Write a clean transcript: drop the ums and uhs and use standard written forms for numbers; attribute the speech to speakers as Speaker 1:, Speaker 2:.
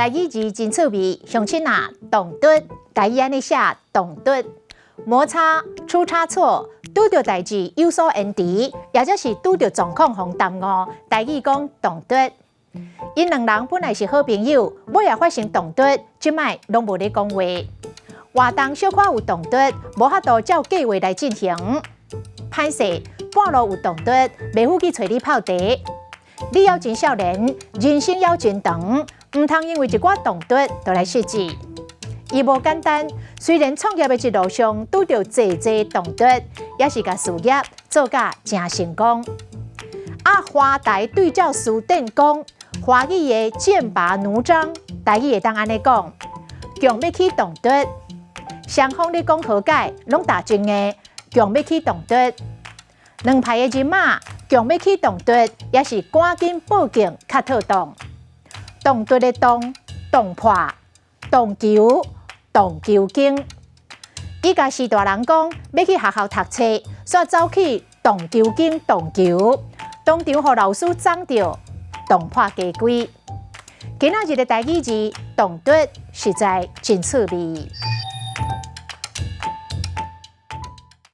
Speaker 1: 台語字真趣味，鄉親啊，動嘟，台語按呢寫動嘟，摩擦出差錯，拄著代誌有所延遲，抑者是拄著狀況予耽誤，台語講動嘟。𪜶兩人本來是好朋友，尾仔發生動嘟，這擺攏無咧講話。活動小可有動嘟，無法度照計畫來進行。歹勢，半路有動嘟，袂赴去揣你泡茶。你猶真少年，人生猶真長，毋通因為一寡動嘟就來失志。伊無簡單，雖然創業的一路上拄著濟濟動嘟，也是共事業做甲誠成功。啊，華台對照辭典講，華語的劍拔弩張，台語會當按呢講，強欲起動嘟，雙方咧講和解，攏達成的，強欲起動嘟。兩派的人馬強欲起動嘟，也是趕緊報警較妥當。動嘟的動，動破，動球，動球經。以家時大人講，欲去學校讀冊，煞走去動球經動球，當場予老師摠著，動破家規。今仔日的台語字動嘟，實在真趣味。